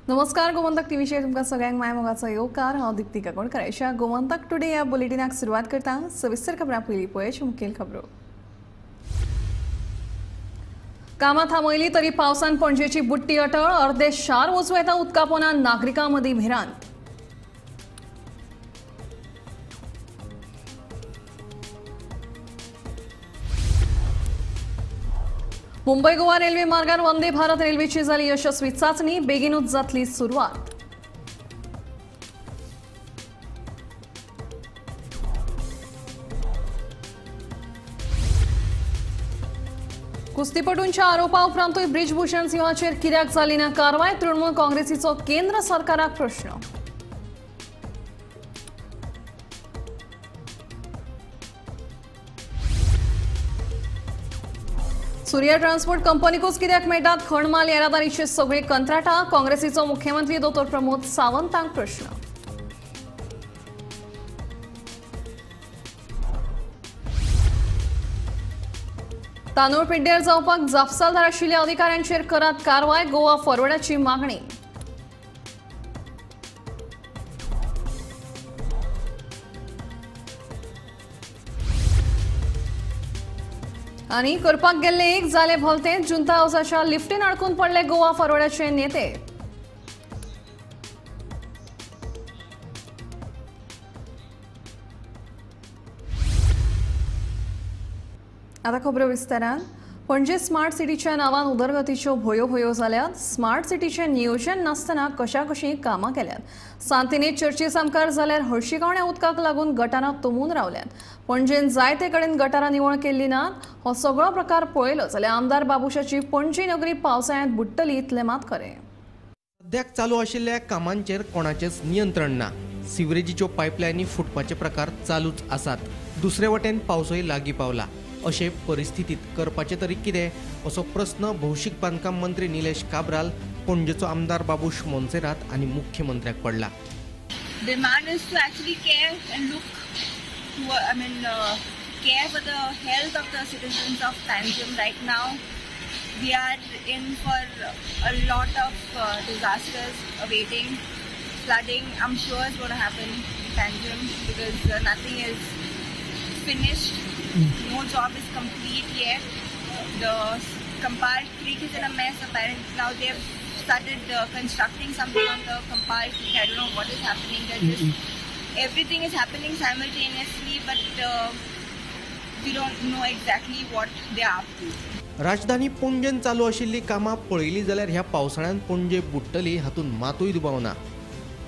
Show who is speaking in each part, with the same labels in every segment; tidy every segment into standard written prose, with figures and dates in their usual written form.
Speaker 1: नमस्कार, गोमंतक टीव्हीचेर तुमकां सगळ्यांक माय मोगाचो येवकार. हांव दीप्ती काकोडकर. अशा गोमंतक टुडे ह्या बुलेटिनाक सुरवात करता. सविस्तर खबरां पयलीं पळयात मुखेल खबरो. कामां थांबयली तरी पावसान पणजेची बुट्टी अटळ. अर्दे शार वचूं येता उदका पोंदा नागरिकां मदीं भिरांत. मुंबई गोवा रेल्वे मार्गार वंदे भारत रेल्वेची जाली यशस्वी चाचणी. बेगीनूच जातली सुरवात. कुस्तीपटूंच्या आरोपा उपरांतूय ब्रिजभूषण सिंहाचेर कित्याक जाली ना कारवाय? तृणमूल काँग्रेसीचो केंद्र सरकाराक प्रश्न. सूर्या ट्रान्सपोर्ट कंपनीकूच कित्याक मेळटात खणमाल येरादारीचे सगळे कंत्राटां? काँग्रेसीचो मुख्यमंत्री दोतोर प्रमोद सावंतांक प्रश्न. तांदूळ पिड्ड्यार जावपाक जापसालदार आशिल्ल्या अधिकाऱ्यांचेर करात कारवाय. गोवा फॉरवर्डाची मागणी. आनी करपाक गेल्ले एक जाले भलते. जुंता हावसाच्या लिफ्टीन अडकून पडले गोवा फॉरवर्डाचे नेते. आता खबरो विस्तारान. पणजे स्मार्ट सिटीच्या नांवान उदरगतीच्यो भोयो भोयो जाल्यात. स्मार्ट सिटीचें नियोजन नासतना कशाकशी कामां केल्यात. सांतिने चर्ची सामकार जाल्यार हळशिकावण्या उदकाक लागून गटारां तुंबून रावल्यात. पणजेन जायते कडेन गटारां निवळ केल्ली नात. हो सगळो प्रकार पळयलो जाल्यार आमदार बाबुशाची पणजी नगरी पावसाळ्यांत बुडटली इतलें मात खरें.
Speaker 2: सद्याक चालू आशिल्ल्या कामांचेर कोणाचेंच नियंत्रण ना. सिवरेजीच्यो पायपलायनी फुटपाचे प्रकार चालूच आसात. दुसरे वटेन पावसय लागीं पावला. अशे परिस्थितीत करपाचें तरी कितें असो प्रस्न भौशीक बांदकाम मंत्री निलेश काब्राल, पणजेचो आमदार बाबूश मोन्सेरात आनी मुख्यमंत्र्याक पडला.
Speaker 3: Demand is to actually care and look to, I mean, care for the health of the citizens of Panjim. Right now we are in for a lot of disasters awaiting. Flooding, I'm sure, is going to happen in Panjim because nothing is finished. No job is complete yet. The Campal Creek is in a mess. Apparently now they've started constructing something on the Campal Creek. I don't know what is happening. They're just, everything is happening simultaneously, but we don't know exactly what they are up to.
Speaker 2: राजधानी पणजेन चालू आशिल्ली कामां पळयली जाल्यार ह्या पावसाळ्यान पणजे बुडटली हातूंत मातूय दुबाव ना.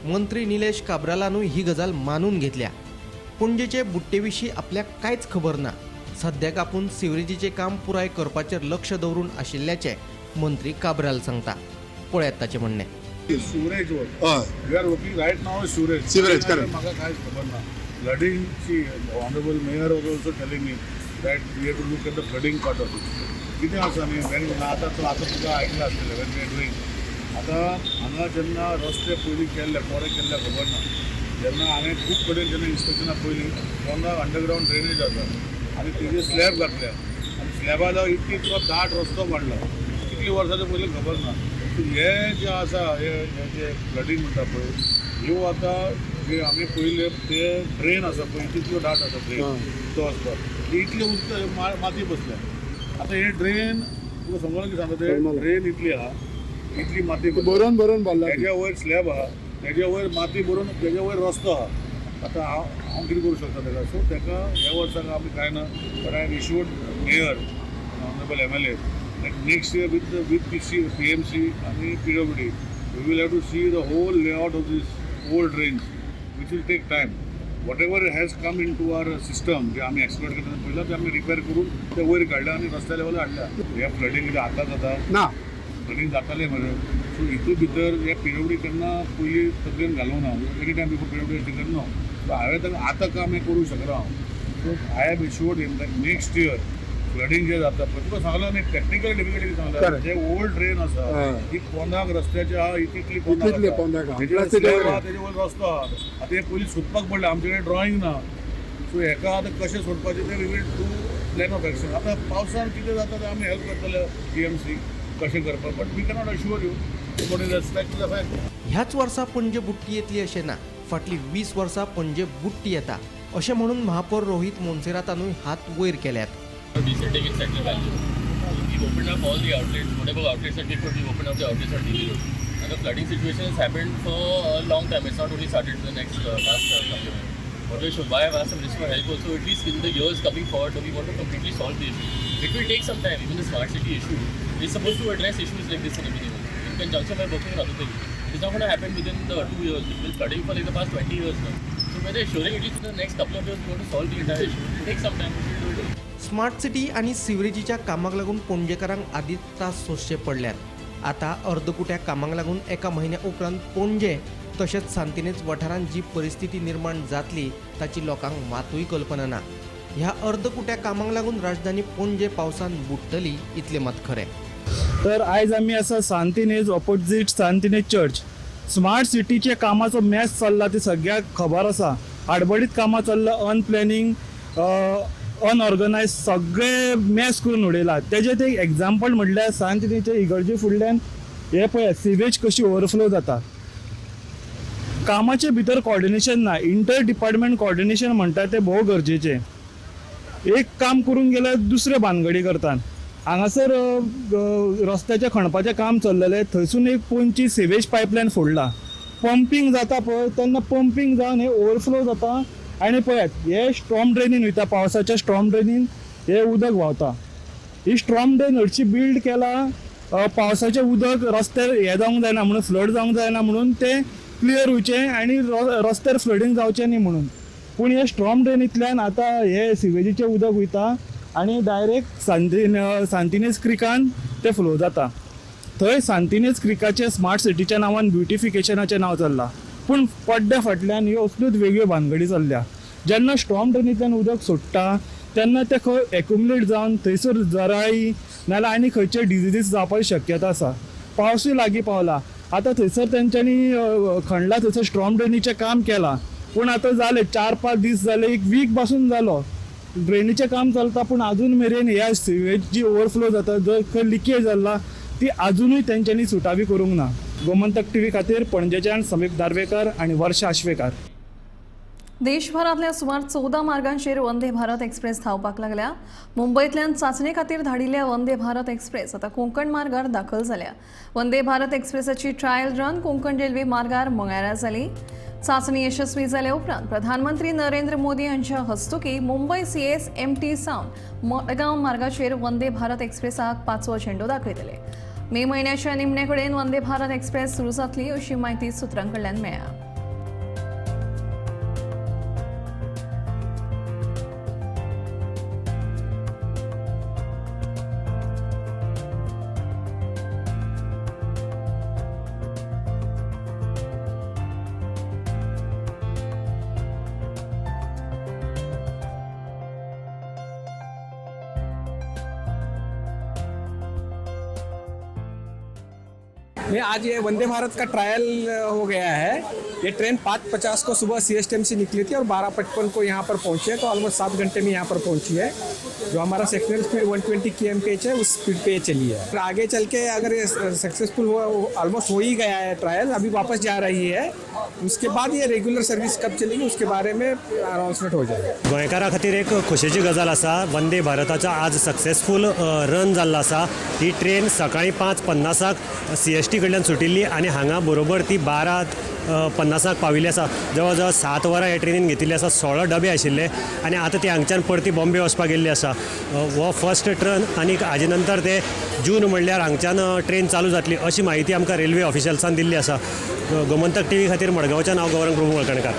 Speaker 2: मंत्री निलेश काब्रालानूय ही गजाल मानून घेतल्या. पणजेचे बुट्टे विशीं आपल्याक कांयच खबर ना. सद्याक आपूण सिवरेजीचें काम पुराय करपाचेर लक्ष दवरून आशिल्ल्याचें मंत्री काब्राल सांगता. पळयात ताचें म्हणणें.
Speaker 4: Sewerage we are working right now. Sewerage sewerage म्हाका कांयच खबर ना. फ्लडिंगची honourable mayor was also telling me that we have to look at the flooding part of it. कितें आसा न्ही, when आतां आतां तुका आयकलां आसतलें when we are doing. आतां हांगा जेन्ना रस्ते पयलीं केल्ले बरे केल्ले खबर ना, जेन्ना हांवें खूब कडेन जेन्ना इन्स्पेक्शनां पयलीं पोंदा अंडरग्रावंड ड्रेनेज आसा आनी तेजेर स्लॅब घातल्या आनी स्लॅबा जावन इतली तुका दाट रस्तो बांदला. कितली वर्सां तें पयलीं खबर ना. हे जे आसा हे जे फ्लडींग म्हणटा पळय, ह्यो आतां जे आमी पयले ते ड्रेन आसा पळय तितल्यो दाट आसा ड्रेन तो वचपाक इतले उदक माती बसल्या. आतां हे ड्रेन तुका समजून कितें सांगता, ते ड्रेन इतली आहा, इतली माती
Speaker 5: भरून भरून भरला,
Speaker 4: तेज्या वयर स्लॅब आहा, तेज्या वयर माती भरून तेज्या वयर रस्तो आहा. आतां हांव हांव कितें करूं शकता तेका? सो तेका ह्या वर्साक आमी कांय ना, but I assured mayor, honourable MLA, that next year with with P C PMC आनी PWD we will have to see the whole layout of this old drains which will take time. Whatever has come in to our system जे आमी explore करतना पळयलां ते आमी repair करून ते वयर काडल्या आनी रस्त्या लेवलार हाडल्या. हे फ्लडींग कितें आतां जाता
Speaker 5: ना,
Speaker 4: फ्लडींग जातालें मरे. सो हितून भितर हे पीडब्ल्यूडी केन्ना पयलीं तकलेन घालूंक ना, any time before PWD taken no. So हांवें ताका आतां काम हें करूंक शकना हांव. So I have assured him that next year flooding जें जाता पळय, तुका सांगलां न्ही टॅक्निकल डिफिकल्टी सांगला. जे ओल्ड ड्रेन आसा ती पोंदाक रस्त्याच्या आहा, इतली पोंदाक आहा, तेजे वयर रस्तो आहा. आतां हें पयलीं सोदपाक पडलें, आमचे कडेन ड्रॉइंग ना. सो हेका आतां कशें सोडपाचें तें we will do plan of action. आतां पावसान कितें जाता तें आमी हेल्प करतले पीएमसी कशें करपाक, but we cannot assure you. Everybody respect the fact.
Speaker 2: ह्याच वर्सा पणजे बुट्टी येतली अशें ना, फाटलीं 20 वर्सां पणजे बुट्टी येता अशें म्हणून महापौर रोहित मोन्सेरातानूय हात वयर केल्यात.
Speaker 5: We've opened up all the outlets, whatever outlets that we could, we've opened up the outlets on DB Road. And the flooding situation has happened for a long time. It's not only started in the next last couple of years. What we should, why I've asked the minister for help also, at least in the years coming forward, we want to completely solve the issue. It will take some time. Even the smart city issue is supposed to address issues like this and everything else. In conjunction by working on other things. It's not going to happen within the 2 years. It's been flooding for like the past 20 years now. So we're assuring at least in the next couple of years we want to solve the entire issue. It will take some time. We will do it.
Speaker 2: Smart city आनी सिवरेजीच्या कामाक लागून पणजेकारांक आदींच त्रास सोंसचे पडल्यात. आतां अर्दकुट्या कामाक लागून एका म्हयन्या उपरांत पणजे तशेंच सांतिनेज वाठारांत जी परिस्थिती निर्माण जातली ताची लोकांक मातूय कल्पना ना. ह्या अर्दकुट्या कामाक लागून राजधानी पणजे पावसान बुडटली इतलें मात खरें.
Speaker 6: तर आयज आमी आसा सांतिनेज ऑपोजीट सांतिनेज चर्च. स्मार्ट सिटीच्या कामाचो मॅस चल्ला ती सगळ्याक खबर आसा. आडबडीत कामां चल्ला, अनप्लॅनिंग, अनऑर्गनायज, सगळे मॅस करून उडयला. तेजें ते एग्जाम्पल म्हणल्यार सांतिनेजच्या इगर्जे फुडल्यान हे पळयात सिवेज कशी ओवरफ्लो जाता. कामाचे भितर कॉर्डिनेशन ना, इंटर डिपार्टमेंट कॉर्डिनेशन म्हणटा तें भोव गरजेचें. एक काम करूंक गेल्यार दुसरे भानगडी करतात. हांगासर रस्त्याचें खणपाचें काम चल्लेलें, थंयसून एक पोंची सिवेज पायपलायन फोडला. पंपींग जाता पळय तेन्ना पंपींग जावन हें ओवरफ्लो जाता आनी पळयात हे स्ट्रॉम ड्रेनीन वयता. पावसाच्या स्ट्रॉम ड्रेनीन हें उदक व्हांवता. ही स्ट्रॉम ड्रेन हरशी बिल्ड केला पावसाचें उदक रस्त्यार हें जावंक जायना म्हणून, फ्लड जावंक जायना म्हणून तें क्लियर वयचें आनी रस्त्यार फ्लडींग जावचें न्ही म्हणून. पूण हे स्ट्रॉम ड्रेनींतल्यान आतां हे सिवेजीचें उदक वयता आनी डायरेक्ट सांतिनेज क्रिकान तें फ्लो जाता. थंय सांतिनेज क्रिकाचें स्मार्ट सिटीच्या नांवान ब्युटिफिकेशनाचें नांव चल्लां, पूण पड्ड्या फाटल्यान ह्यो असल्योच वेगळ्यो भानगडी चल्ल्या. जेन्ना स्ट्रॉम ड्रेनींतल्यान उदक सोडटा तेन्ना तें खंय एक्युमुलेट जावन थंयसर जराळी नाजाल्यार आनी खंयचे डिजिजीस जावपाची शक्यता आसा. पावसूय लागीं पावला, आतां थंयसर तेंच्यांनी खणला, थंयसर स्ट्रॉम ड्रेनीचें काम केलां, पूण आतां जालें 4-5 दीस जाले, एक वीक पासून जालो ड्रेनीचें काम चलता, पूण आजून मेरेन ह्या सिवेज जी ओवरफ्लो जाता, जर खंय लिकेज जाला ती आजुनूय तेंच्यांनी सुटावी करूंक ना. गोमंतक टीव्ही खातीर पणजेच्यान समीप दार्वेकर आनी वर्षा आश्वेकार.
Speaker 1: देशभरांतल्या सुमार 14 मार्गांचेर वंदे भारत एक्सप्रेस धांवपाक लागल्या. मुंबयतल्यान चांचणे खातीर धाडिल्ल्या वंदे भारत एक्सप्रेस आतां कोंकण मार्गार दाखल जाल्या. वंदे भारत एक्सप्रेसाची ट्रायल रन कोंकण रेल्वे मार्गार मंगळारा जाली. चांचणी यशस्वी जाल्या उपरांत प्रधानमंत्री नरेंद्र मोदी हांच्या हस्तुकी मुंबय CSMT सावन मडगांव मार्गाचेर वंदे भारत एक्सप्रेसाक 5वो झेंडो दाखयतले. मे म्हयन्याच्या निमणे कडेन वंदे भारत एक्सप्रेस सुरू जातली अशी म्हायती सुत्रां कडल्यान मेळ्ळ्या.
Speaker 7: नहीं, आज ये वंदे भारत का ट्रायल हो गया है। ये ट्रेन 5:50 को सुबह CSTM से निकली थी और 12:55 को यहाँ पर पहुँची है, तो ऑलमोस्ट 7 घंटे में यहाँ पर पहुँची है। जो हमारा सेक्शनल स्पीड 120 kmph है, उस स्पीड पे ये चली है। और आगे चल के अगर ये सक्सेसफुल हुआ, ऑलमोस्ट हो ही गया है ट्रायल, अभी वापस जा रही है, उसके बाद ये रेगुलर सर्विस कब चलेगी उसके बारे में अनाउंसमेंट हो जाएगा।
Speaker 8: गोंयकारां खातीर एक खोशयेची गजाल आसा, वंदे भारताचो आज सक्सेसफूल रन जाल्लो आसा। ही ट्रेन सकाळीं 5:50 CST कडल्यान सुटिल्ली आनी हांगा बरोबर ती 12:50 पाविल्ली आसा। जवळ जवळ 7 वरां ह्या ट्रेनीन घेतिल्ली आसा, 16 डबे आशिल्ले आनी आतां ती हांगच्यान परती बॉम्बे वचपाक गेल्ली आसा। हो फर्स्ट ट्रन आनी हाजे नंतर ते जून म्हणल्यार हांगच्यान ट्रेन चालू जातली अशी म्हायती आमकां रेल्वे ऑफिशल्सान दिल्ली आसा। गोमंतक टीव्ही खातीर मडगांवच्यान हांव गौरंग प्रभू मळकणकार।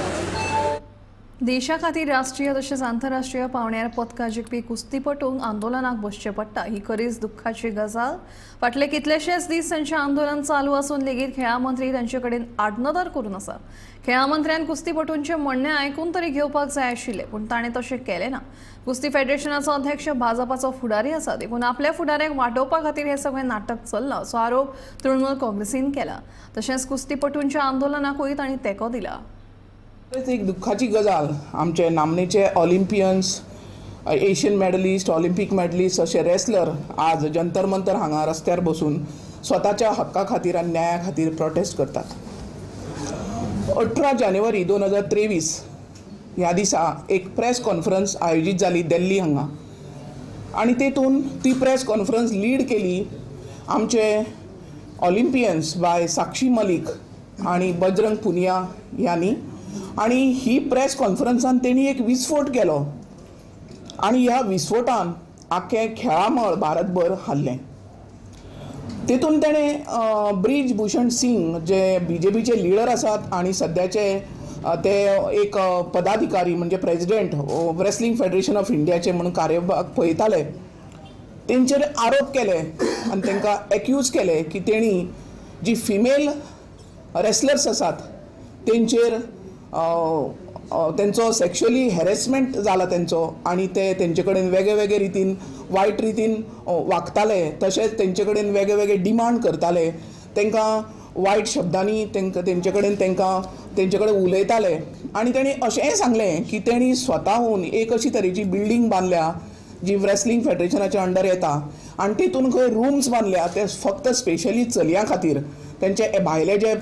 Speaker 1: देशा खातीर राष्ट्रीय तशेंच आंतरराष्ट्रीय पावंड्यार पदकां जिखपी कुस्तीपटूंक आंदोलनाक बसचें पडटा ही खरीच दुख्खाची गजाल। फाटले कितलेशेच दीस तांचें आंदोलन चालू आसून लेगीत खेळां मंत्री तांचे कडेन आडनदर करून आसा। खेळां मंत्र्यान कुस्तीपटूंचें म्हणणें आयकून तरी घेवपाक जाय आशिल्लें, पूण ताणें तशें केलें ना। कुस्ती फेडरेशनाचो अध्यक्ष भाजपाचो फुडारी आसा, देखून आपल्या फुडाऱ्याक वाटोवपा खातीर हें सगळें नाटक चल्लां असो आरोप तृणमूल काँग्रेसीन केला। तशेंच कुस्तीपटूंच्या आंदोलनाकूय तांणी तेंको दिला।
Speaker 9: एक दुःखाची गजाल, आमचे नामनेचे Olympians, Asian medallist, Olympic medallist अशे रेसलर आज जंतर मंतर हांगा रस्त्यार बसून स्वताच्या हक्का खातीर आनी न्याया खातीर प्रोटेस्ट करतात. 18 जानेवारी 2023 ह्या दिसा एक प्रेस कॉन्फरन्स आयोजीत जाली दिल्ली हांगा आनी तेतून ती प्रेस कॉन्फरन्स लीड केली आमचे ऑलिम्पियन्स बाय साक्षी मलिक आनी बजरंग पुनिया ह्यांनी. आनी ही प्रेस कॉन्फरन्सान तेणी एक विस्फोट केलो आनी ह्या विस्फोटान आख्खें खेळामळ भारतभर हाल्लें. तेतून तेणें ब्रिज भूषण सिंग जे बीजेपीचे लिडर आसात आनी सद्याचे ते एक पदाधिकारी म्हणजे प्रेजिडेंट रेसलिंग फेडरेशन ऑफ इंडियाचे म्हणून कार्यभाग पळयताले, तेंचेर आरोप केले आनी तांकां एक्यूज केले की तेणी जी फिमेल रेसलर्स आसात तेंचेर तेंचो सेक्शुअली हॅरेसमेंट जाला तेंचो आनी ते तेंचे कडेन वेगळे वेगळे रितीन वायट रितीन वागताले, तशेंच तेंचे कडेन वेगळे वेगळे डिमांड करताले, तांकां वायट शब्दांनी तेंचे कडेन तांकां तेंचे कडेन उलयताले. आनी तेणी अशेंय सांगलें की तेणी स्वताहून एक अशी तरेची बिल्डींग बांदल्या जी रेसलिंग फेडरेशनाच्या अंडर येता आनी तितून खंय रूम्स बांदल्या ते फक्त स्पेशली चलयां खातीर, तेंचे भायले जे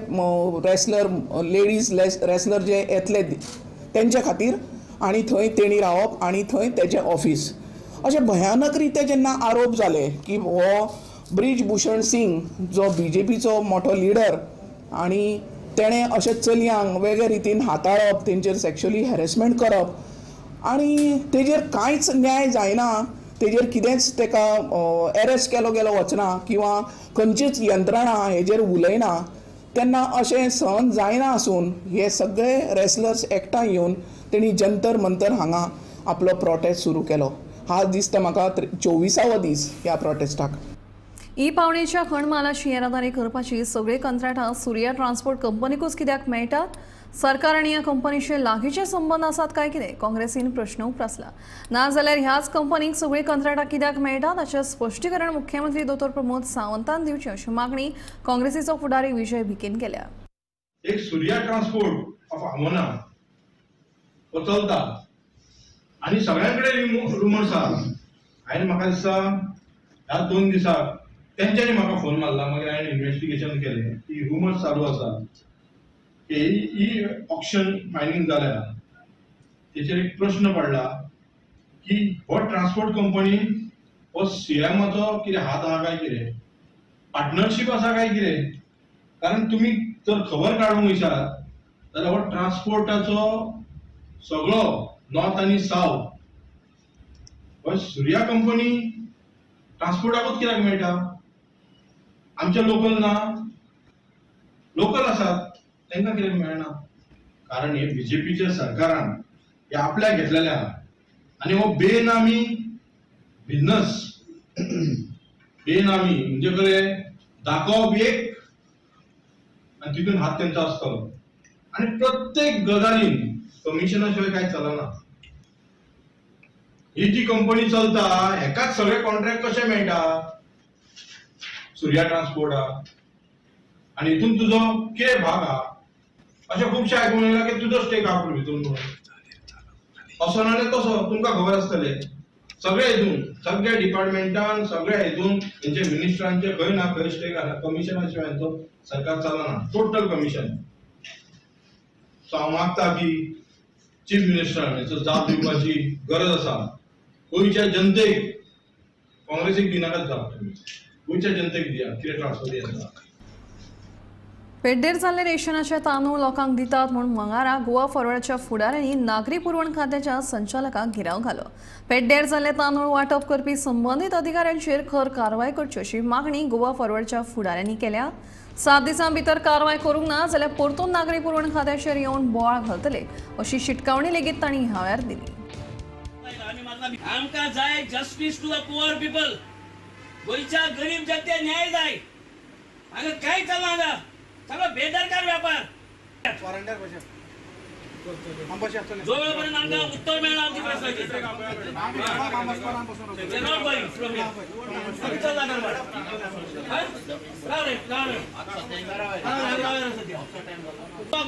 Speaker 9: रेसलर लेडीज रेसलर जे येतले तेंचे खातीर आनी थंय तेणी रावप आनी थंय तेजें ऑफीस. अशें भयानक रित्या जेन्ना आरोप जाले की हो ब्रिज भूषण सिंग जो बीजेपीचो मोठो लिडर आनी तेणें अशें चलयांक वेगळे रितीन हाताळप, तेंचेर सेक्शुअली हॅरेसमेंट करप आनी तेजेर कांयच न्याय जायना, तेजेर कितेंच तेका एरेस्ट केलो गेलो वचना किंवा खंयचीच यंत्रणा हेजेर उलयना, तेन्ना अशें सहन जायना आसून हे सगळे रेसलर्स एकठांय येवन तेणी जंतर मंतर हांगा आपलो प्रोटेस्ट सुरू केलो. हा दिसता म्हाका 24वो दीस ह्या प्रोटेस्टाक.
Speaker 1: ई पावणेच्या खणमालाची येरादारी करपाची सगळे कंत्राटां सूर्या ट्रान्सपोर्ट कंपनीकूच कित्याक मेळटात? सरकार आनी ह्या कंपनीचे लागींचे संबंद आसात काय कितें? काँग्रेसीन प्रश्न उप्रासला. नाजाल्यार ह्याच कंपनीक सगळीं कंत्राटां कित्याक मेळटात अशें स्पश्टीकरण मुख्यमंत्री दोतोर प्रमोद सावंतान दिवचें अशी मागणी काँग्रेसीचो फुडारी विजय भिकेन केल्या.
Speaker 10: एक सूर्या ट्रान्सपोर्ट ऑफ आमोना हो चलता आनी सगळ्यां कडेन रुमर्स आसा. हांवें म्हाका दिसता ह्या 2 दिसाक तेंच्यांनी म्हाका फोन मारला, मागीर हांवें इन्वेस्टिगेशन केलें की रुमर्स चालू आसा की ही ऑक्शन मायनींग जाल्या तेचेर एक प्रश्न पडला की हो ट्रान्सपोर्ट कंपनी हो सीएमाचो कितें हात आहा काय कितें, पार्टनरशीप आसा काय कितें? कारण तुमी जर खबर काडूंक वयशात जाल्यार हो ट्रान्सपोर्टाचो सगळो नॉर्थ आनी सावथ हो सूर्या कंपनी ट्रान्सपोर्टाकूच कित्याक मेळटा? आमचे लोकल ना, लोकल आसात तांकां कित्याक मेळना? कारण हे बीजेपीच्या सरकारान हे आपल्याक घेतलेले आहा आनी हो बेनामी बिझनस, बेनामी म्हणजे कडेन दाखोवप एक आनी तितून हात तेंचो आसतलो आनी प्रत्येक गजालीन कमिशना शिवाय कांय चलना. ही जी कंपनी चलता हेकाच सगळे कॉन्ट्रॅक्ट कशे मेळटा सूर्या ट्रान्सपोर्टाक आनी हितून तुजो कितें भाग आहा अशें खुबशें आयकूंक येयलां की तुजो स्टेक आहा पूण भितून म्हणून असो ना जाल्यार तसो तुमकां खबर आसतलें. सगळे हितून सगळ्या डिपार्टमेंटान सगळ्या हितून तेंचे मिनिस्टरांचे खंय ना खंय स्टेक आहा. कमिशना शिवाय हेंचो सरकार चलना, टोटल कमिशन. सो हांव मागता की चीफ मिनिस्टरान हेचो जाप दिवपाची गरज आसा. गोंयच्या जनतेक काँग्रेसीक दिनाकात जाप, तुमी गोंयच्या जनतेक दिया कितें ट्रान्सफर आसा.
Speaker 1: पेड्डेर जाल्ले रेशनाचे तांदूळ लोकांक दितात म्हूण मंगारा गोवा फॉरवर्डाच्या फुडाऱ्यांनी नागरी पुरवण खात्याच्या संचालकाक घेराव घालो. पेड्डेर जाल्ले तांदूळ वांटप करपी संबंदीत अधिकाऱ्यांचेर खर कारवाय करची अशी मागणी गोवा फॉरवर्डच्या फुडाऱ्यांनी केल्या. 7 दिसां भितर कारवाय करूंक ना जाल्यार परतून नागरी पुरवण खात्याचेर येवन बोवाळ घालतले अशी शिटकावणी लेगीत तांणी ह्या वेळार दिली.
Speaker 11: आमकां जाय justice to the poor people. गोंयच्या गरीब जनते न्याय जाय. हांगा कांय चलना, हांगा सगळो बेदरकार व्यापार. जो वेळपर्यंत आमकां उत्तर मेळना आमची प्रश्नाची.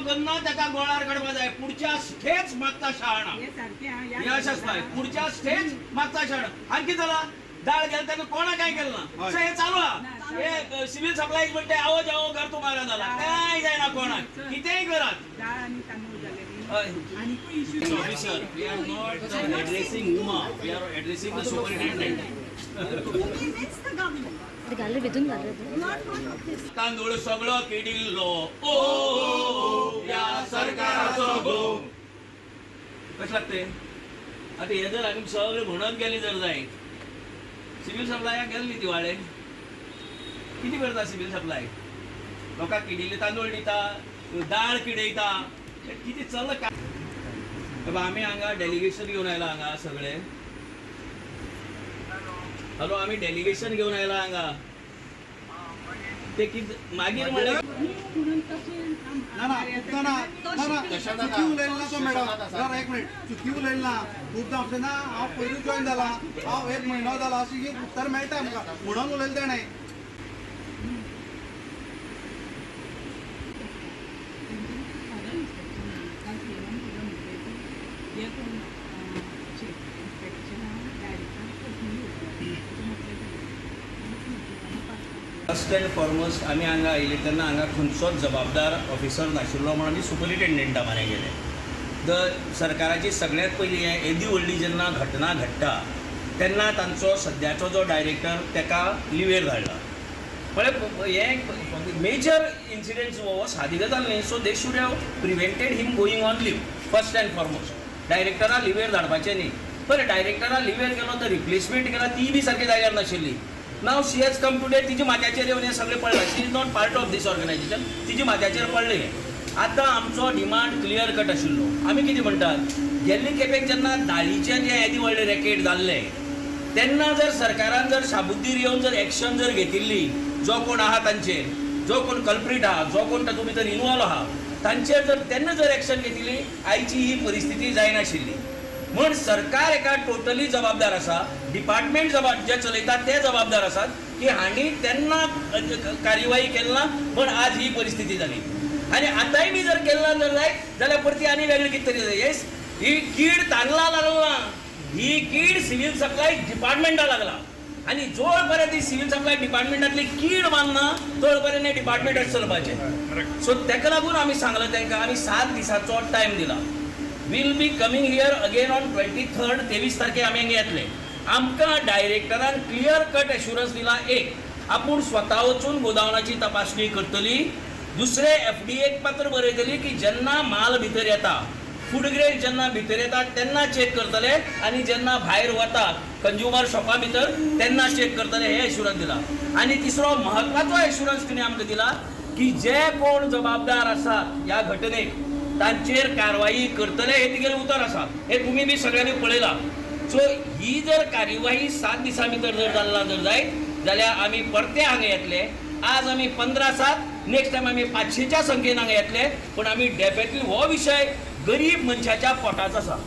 Speaker 11: करना ताका गोळार काडपा जाय. पुढच्या स्टेज मागता शाळा हे अशें आसता, पुढच्या स्टेज मागता शाळा. आणखी जाला दाळ गेले तेन्ना कोणा कांय केलें ना. सो हें चालू आहा. हे सिव्हिल सप्लायज म्हणटा आवो जावो घर तुम्हारा जाला, कांय जायना कोणाक, कितेंय करात. Officer, we are not addressing Uma, we are addressing the superintendent. तांदूळ सगळो किडिल्लो ओ या सरकाराचो गो. कशें लागते आतां हे जर आमी सगळे म्हणत गेली जर जायत, सिव्हिल सप्लायाक गेले न्ही दिवाळे, कितें करता सिव्हिल सप्लाय? लोकांक किडिल्ले तांदूळ दिता, दाळ किडयता, कितें चल्लां काय? बाबा आमी हांगा डेलिगेशन घेवन आयला हांगा सगळे. हॅलो, आमी डेलिगेशन घेवन आयला हांगा. ते कितें मागीर म्हणलें
Speaker 12: ना ना ना चुकी उलयलें ना तो मॅडम. सर एक मिनिट, चुकी उलयलें ना. खूबदां अशें ना, हांव पयरूच जॉयन जाला, हांव एक म्हयनो जाला, अशें उत्तर मेळटा आमकां म्हणून उलयलें तेणें.
Speaker 11: फर्स्ट अँड फॉरमोस्ट आमी हांगा आयले तेन्ना हांगा खंयचोच जबाबदार ऑफिसर नाशिल्लो म्हणून आमी सुपरिटेंडंटा म्हऱ्यान गेले. The सरकाराची सगळ्यांत पयलीं हें येदी व्हडली जेन्ना घटना घडटा तेन्ना तांचो सद्याचो जो डायरेक्टर ताका लिवेर धाडला. म्हळ्यार हें मेजर इन्सिडंट्स हो सादी गजाल न्ही. So they should have prevented him going on leave first and foremost. डायरेक्टरा लिवेर धाडपाचें न्ही. बरें, डायरेक्टरा लिवेर गेलो तर रिप्लेसमेंट केला ती बी सारकी जाग्यार नाशिल्ली. Now she has come today, तिच्या माथ्याचेर येवन हें सगळें पडलां. She is not part of this organisation, तिच्या माथ्याचेर पडलें हें. आतां आमचो डिमांड क्लियर कट आशिल्लो. आमी कितें म्हणटात, गेल्ले खेपेक जेन्ना दाळीचें जें येदें व्हडलें रॅकेट जाल्लें तेन्ना जर सरकारान जर शाबुद्दीर येवन जर एक्शन जर घेतिल्ली, जो कोण आहा तांचेर, जो कोण कल्प्रीट आहा, जो कोण तातूंत भितर इनवॉल्व आहा तांचेर जर तेन्ना जर एक्शन घेतिल्ली, आयची ही परिस्थिती जायनाशिल्ली. म्हण सरकार एका टोटली जबाबदार आसा, डिपार्टमेंट जे चलयतात ते जबाबदार आसात की हांणी तेन्ना कार्यवाही केली ना म्हण आज ही परिस्थिती जाली. आनी आतांय बी जर केल्ला जर जायत जाल्यार परती आनी वेगळी कितें तरी जाता. येस, ही कीड तांदळा लागला, ही कीड सिव्हिल सप्लाय डिपार्टमेंटा लागला. आनी जोळ पर्यंत ही सिव्हिल सप्लाय डिपार्टमेंटांतली कीड मानना तोळ पर्यंत हें डिपार्टमेंट चलपाचें. सो ताका लागून आमी सांगलां तांकां, आमी 7 दिसांचो टायम दिला. Will be coming here again on 23rd, 23 तारखे आमी हांगा येतले. आमकां डायरेक्टरान क्लियर कट एश्युरन्स दिला, एक आपूण स्वता वचून गोदावनाची तपासणी करतली, दुसरें FDA पत्र बरयतली की जेन्ना माल भितर येता, फूड ग्रेन जेन्ना भितर येता तेन्ना चॅक करतले आनी जेन्ना भायर वता कंज्युमर शॉपा भितर तेन्ना चॅक करतले, हे एश्युरन्स दिला. आनी तिसरो म्हत्वाचो एश्युरन्स तिणें आमकां दिला की जे कोण जबाबदार आसात ह्या घटनेक तांचेर कारवाई करतले, हे तिगेलें उतर आसा, हे तुमी बी सगळ्यांनी पळयलां. सो ही जर कार्यवाही 7 दिसां भितर जर जाल्ला जर जायत जाल्यार आमी परते हांगा येतले. आज आमी 15/7, नेक्स्ट टायम आमी 500च्या संख्येन हांगा येतले, पूण आमी डेफिनेटली हो विशय गरीब मनशाच्या पोटाचो आसा.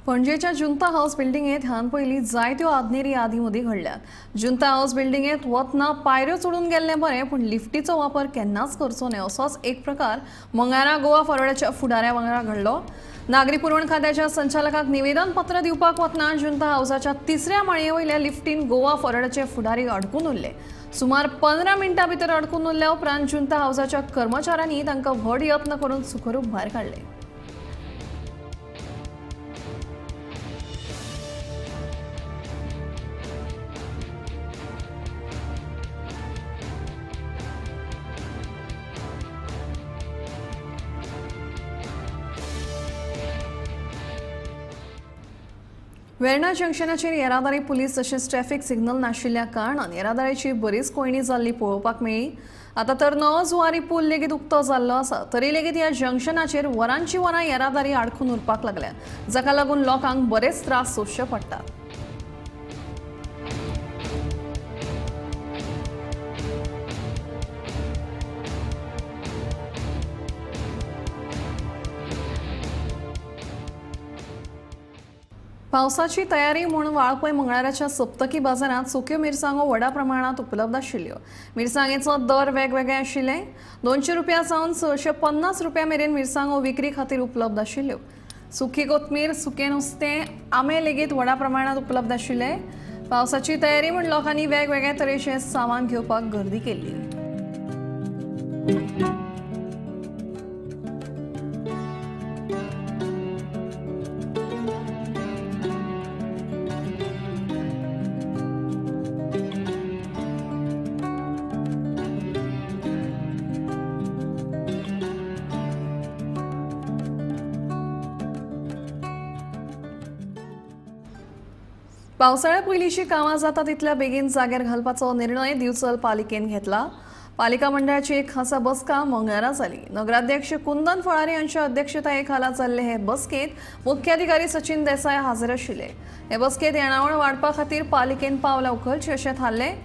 Speaker 1: पणजेच्या जुंता हाऊस बिल्डिंगेत ह्यान पयलीं जायत्यो आदनेरी आदी मदीं घडल्यात. जुंता हाऊस बिल्डिंगेत वतना पायऱ्यो चडून गेल्लें बरें, पूण लिफ्टीचो वापर केन्नाच करचो न्हय असोच एक प्रकार मंगळारा गोवा फॉरवर्डाच्या फुडाऱ्या वांगडा घडलो. नागरी पुरवण खात्याच्या संचालकाक निवेदन पत्र दिवपाक वतना जुंता हाऊसाच्या 3ऱ्या माळये वयल्या लिफ्टीन गोवा फॉरवर्डाचे फुडारी अडकून उरले. सुमार 15 मिनटां भितर अडकून उरल्या उपरांत जुंता हाऊसाच्या कर्मचाऱ्यांनी तांकां व्हड यत्न करून सुखरूप भायर काडले. वेर्णा जंक्शनाचेर येरादारी पुलीस तशेंच ट्रॅफिक सिग्नल नाशिल्ल्या कारणान येरादारीची बरीच कोंयडी जाल्ली पळोवपाक मेळ्ळी. आतां तर नवो जुवारी पूल लेगीत उक्तो जाल्लो आसा, तरी लेगीत ह्या जंक्शनाचेर वरांची वरां येरादारी आडखून उरपाक लागल्या, जाका लागून लोकांक बरेच त्रास सोंसचे पडटात. पावसाची तयारी म्हूण वाळपय मंगळाराच्या सप्तकी बाजारांत सुक्यो मिरसांगो व्हडा प्रमाणांत उपलब्ध आशिल्ल्यो. मिरसांगेचो दर वेगवेगळे आशिल्ले. 200 रुपया सावन 650 रुपया मेरेन मिरसांगो विक्री खातीर उपलब्ध आशिल्ल्यो. सुकी कोथमीर, सुकें नुस्तें, आंबे लेगीत व्हडा प्रमाणांत उपलब्ध आशिल्ले. पावसाची तयारी म्हूण लोकांनी वेगवेगळ्या तरेचे सामान घेवपाक गर्दी केल्ली. पावसाळ्या पयलींची कामां जाता तितल्या बेगीन जाग्यार घालपाचो निर्णय दिवचल पालिकेन घेतला. पालिका मंडळाची एक खासा बसका मंगळारा जाली. नगराध्यक्ष कुंदन फळारी हांच्या अध्यक्षताये खाला जाल्ले हे बसकेंत मुख्याधिकारी सचिन देसाय हाजीर आशिल्ले. हे बसकेंत येणावळ वाडपा खातीर पालिकेन पावलां उखलचीं अशें थारलें.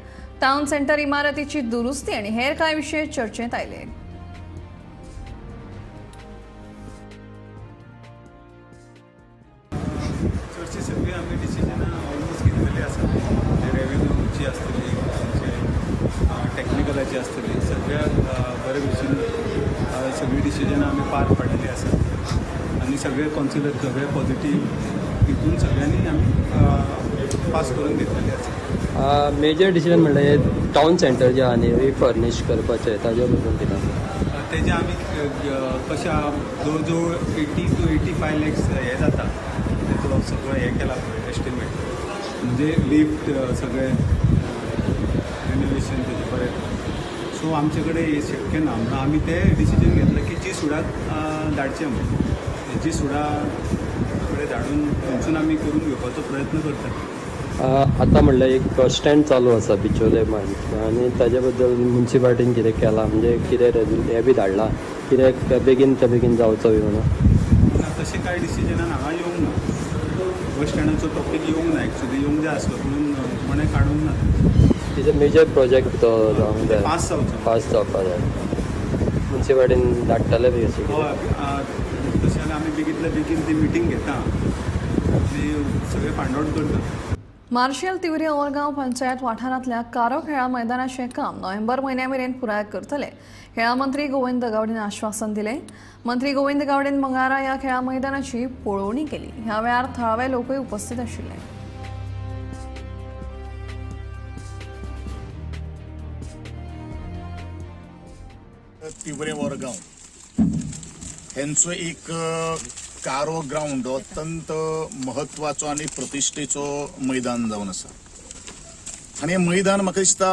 Speaker 1: टावन सेंटर इमारतीची दुरुस्ती आनी हेर कांय विशय चर्चेंत आयले.
Speaker 13: टॅक्निकलाची आसतली सगळ्या बरे भशेन सगळीं डिसिजनां आमी पार पाडिल्ली आसात आनी सगळे कौन्सिलर सगळे पॉझिटीव हितून सगळ्यांनी आमी पास करून घेतलेली आसा.
Speaker 14: मेजर डिसिजन म्हणल्यार टावन सेंटर जे आहा न्ही रिफर्निश करपाचें ताजे बद्दल कितें आसा?
Speaker 13: तेजें आमी कशें जवळ जवळ 80 to 85 lakhs हें जाता तेजो सगळो हें केला पळय एस्टिमेट, म्हणजे लिफ्ट सगळें रिनोवेशन तेजें बरें. सो आमचे कडेन हें शक्य ना म्हणून आमी तें डिसिजन घेतलें की जी सुडाक धाडचें म्हणून, जी सुडा कडेन धाडून थंयसून आमी करून घेवपाचो प्रयत्न करतात.
Speaker 14: आतां म्हणल्यार एक बस स्टँड चालू आसा बिचोले आनी ताजे बद्दल मुन्सिपालिटीन कितें केलां, म्हणजे कितें हें बी धाडलां कित्याक बेगीन ते बेगीन जावचो बी म्हणून?
Speaker 13: ना, तशें कांय डिसिजनान हांगा येवंक ना. बस स्टँडाचो टॉपीक येवंक ना, एक्चुली येवंक जाय आसलो पूण कोणें काडूंक ना.
Speaker 14: Is a major project तो जावंक जाय,
Speaker 13: पास जावचो,
Speaker 14: पास जावपाक जाय. मुन्सिपालिटीन धाडटले बी अशें?
Speaker 13: हय, तशें जाल्यार आमी बेगींतल्या बेगीन ती मिटींग घेता आनी सगळें फायंड आवट करता.
Speaker 1: मार्शल तिवरे ओरगांव पंचायत वाठारांतल्या कारो खेळा मैदानाचें काम नोव्हेंबर म्हयन्या मेरेन पुराय करतले. खेळा मंत्री गोविंद गावडेन आश्वासन दिलें. मंत्री गोविंद गावडेन मंगळारा ह्या खेळा मैदानाची पळोवणी केली. ह्या वेळार थळावे लोकूय उपस्थित आशिल्ले.
Speaker 15: तिवरे ओरगांव हेंचो एक कारो ग्रावंड अत्यंत महत्वाचो आनी प्रतिश्ठेचो मैदान जावन आसा आनी हें मैदान म्हाका दिसता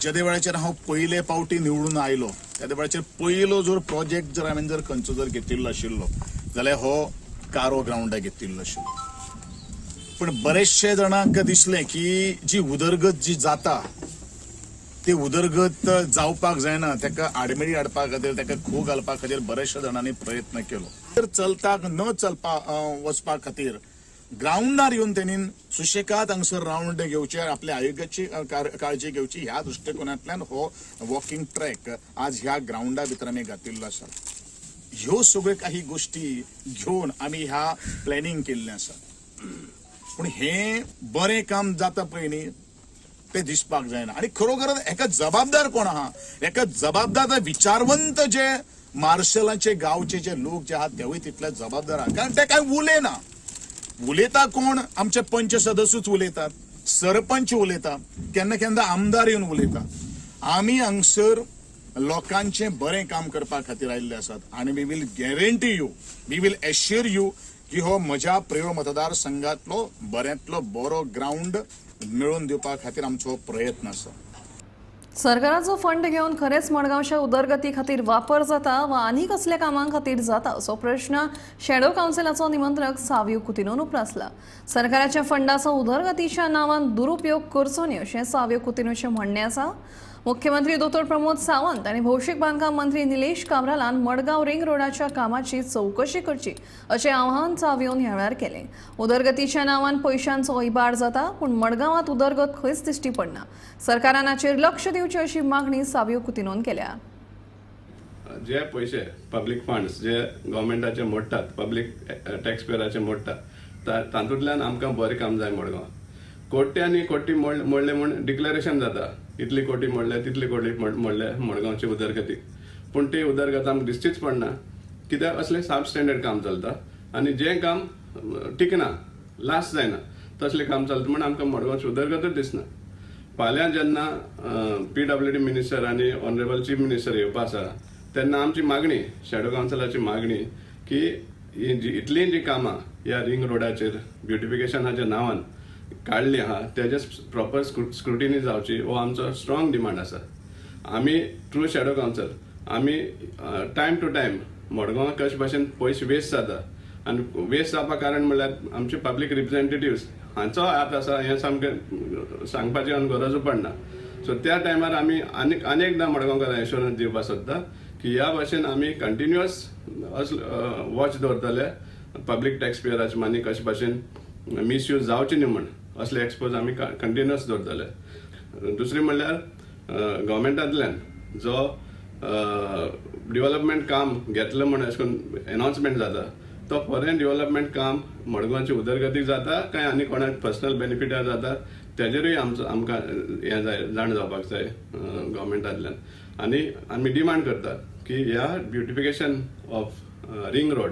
Speaker 15: जेदे वेळाचेर हांव पयले पावटी निवडून आयलो तेदे वेळाचेर पयलो जर प्रोजेक्ट जर हांवें जर खंयचो जर घेतिल्लो आशिल्लो जाल्यार हो कारो ग्रावंडाक घेतिल्लो आशिल्लो. पूण बरेचशे जाणांक दिसलें की जी उदरगत जी जाता ती उदरगत जावपाक जायना, ताका आडमेळी हाडपा खातीर ताका खो घालपा खातीर बरेचशा जाणांनी प्रयत्न केलो. तर चलताक न चलपा वचपा खातीर ग्रावंडार येवन तेणी सुशेगाद हांगसर रावंड घेवचे, आपल्या आरोग्याची काळजी घेवची ह्या दृश्टिकोनांतल्यान हो वॉकिंग ट्रॅक आज ह्या ग्रावंडा भितर आमी घातिल्लो आसा. ह्यो सगळ्यो काही गोष्टी घेवन आमी ह्या प्लॅनिंग केल्लें आसा. पूण हें बरें काम जाता पळय न्ही ते दिसपाक जायना आनी खरोखर हेका जबाबदार कोण आहा, हेका जबाबदार विचारवंत जे मार्शलाचे गांवचे जे लोक जे आहात तेवूय तितले जबाबदार आहा, कारण ते कांय उलयना. उलयता कोण? आमचे पंच सदस्यूच उलयतात, सरपंच उलयता, केन्ना केन्ना आमदार येवन उलयता. आमी हांगसर लोकांचें बरें काम करपा खातीर आयिल्ले आसात आनी we will guarantee you, we will assure you की हो म्हज्या प्रेयोळ मतदारसंघांतलो बऱ्यांतलो बरो ग्रावंड मेळोवन दिवपा खातीर आमचो प्रयत्न आसा.
Speaker 1: सरकाराचो फंड घेवन खरेंच मडगांवच्या उदरगती खातीर वापर जाता वा आनी कसल्या कामां खातीर जाता असो प्रश्न शॅडो कावन्सिलाचो निमंत्रक सावियो कुतिनोन उप्रासला. सरकाराच्या फंडाचो उदरगतीच्या नांवान दुरुपयोग करचो न्ही अशें सावियो कुतिनोचें म्हणणें आसा. मुख्यमंत्री दोतोर प्रमोद सावंत आनी भौशीक बांदकाम मंत्री निलेश काब्रालान मडगांव रिंग रोडाच्या कामाची चवकशी करची अशें आवाहन सावियोन ह्या वेळार केलें. उदरगतीच्या नांवान पयशांचो इबाड जाता पूण मडगांवांत उदरगत खंयच दिश्टी पडना. सरकारान हाचेर लक्ष दिवचें अशी मागणी सावियो कुतिनोन केल्या.
Speaker 16: जे पयशे पब्लीक फंड्स जे गव्हर्मेंटाचे मोडटात, पब्लीक टॅक्स पेयराचे मोडटात, तातूंतल्यान आमकां बरें काम जाय. मडगांव कोटी आनी कोटी मोडले म्हूण डिक्लेरेशन जाता, इतली कोटी मोडले तितली कोटी मोडले मडगांवची उदरगतीक, पूण ती उदरगत आमकां दिश्टीच पडना कित्याक असलें सब स्टँडर्ड काम चलता आनी जें काम टिकना, लास्ट जायना. तसलें काम चलता म्हण आमकां मडगांवची उदरगतच दिसना. फाल्यां जेन्ना PWD minister आनी ऑनरेबल चीफ मिनिस्टर येवपा आसा तेन्ना आमची मागणी, शॅडो कावन्सिलाची मागणी की इतलीं जीं कामां ह्या रिंग रोडाचेर ब्युटिफिकेशनाच्या नांवान काडली आहा तेजे प्रॉपर स्क्रुटिनी जावची हो आमचो स्ट्रॉंग डिमांड आसा. आमी ट्रू शॅडो कावन्सिल आमी टायम टू टायम मडगांवां कशे भाशेन पयशे वेस्ट जाता आनी वेस्ट जावपा कारण म्हणल्यार आमचे पब्लीक रिप्रेझेंटेटिव्स हांचो हात आसा हें सामकें सांगपाची आनी गरजूय पडना. सो त्या टायमार आमी आनीक अनेकदां मडगांवकारांक एश्योरन्स दिवपाक सोदता की ह्या भाशेन आमी कंटिन्युअस वॉच दवरतले पब्लीक टॅक्स पेयराचे मनी कशे भाशेन मिसयूज जावचे न्हय म्हण असले एक्सपोज आमी कंटिन्युअस दवरतले. दुसरी म्हणल्यार गव्हर्मेंटांतल्यान जो डिवलपमेंट काम घेतलें म्हण अशें करून एनावन्समेंट जाता तो फॉरेन डिवलपमेंट काम मडगांवची उदरगतीक जाता काय आनी कोणाक पर्सनल बेनिफिटाक जाता तेजेरूय आमचो आमकां हें जाय जाण जावपाक जाय गव्हर्मेंटांतल्यान. आनी आमी डिमांड करतात की ह्या ब्युटिफिकेशन ऑफ रिंग रोड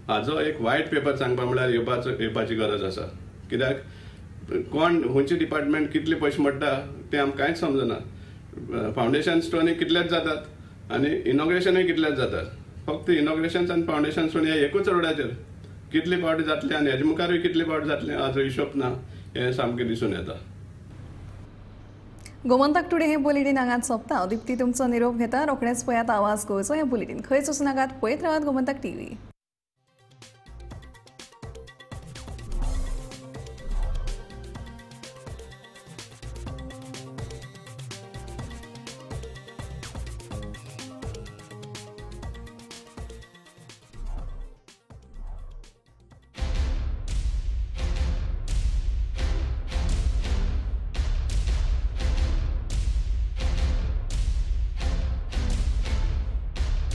Speaker 16: हाजो एक वायट पेपर सांगपा म्हणल्यार येवपाची गरज आसा. कित्याक कोण खंयचे डिपार्टमेंट कितले पयशे मोडटा तें आमकां कांयच समजना. फावंडेशन स्टोनूय कितलेच जातात आनी इनॉग्रेशनूय कितलेच जातात. फक्त इनॉग्रेशन आनी फावंडेशन स्टोन ह्या एकूच रोडाचेर कितले फावटी जातले आनी हेजे मुखारूय कितले फावटी जातले हाजो हिशोब ना हें सामकें दिसून येता.
Speaker 1: गोमंतक टुडे हे बुलेटीन हांगात सोंपता. दीप्ती तुमचो निरोप घेता. रोखडेंच पळयात आवाज गोंयचो हें बुलेटीन. खंयच वचूं नाकात, पळयत रावात गोमंतक टीव्ही.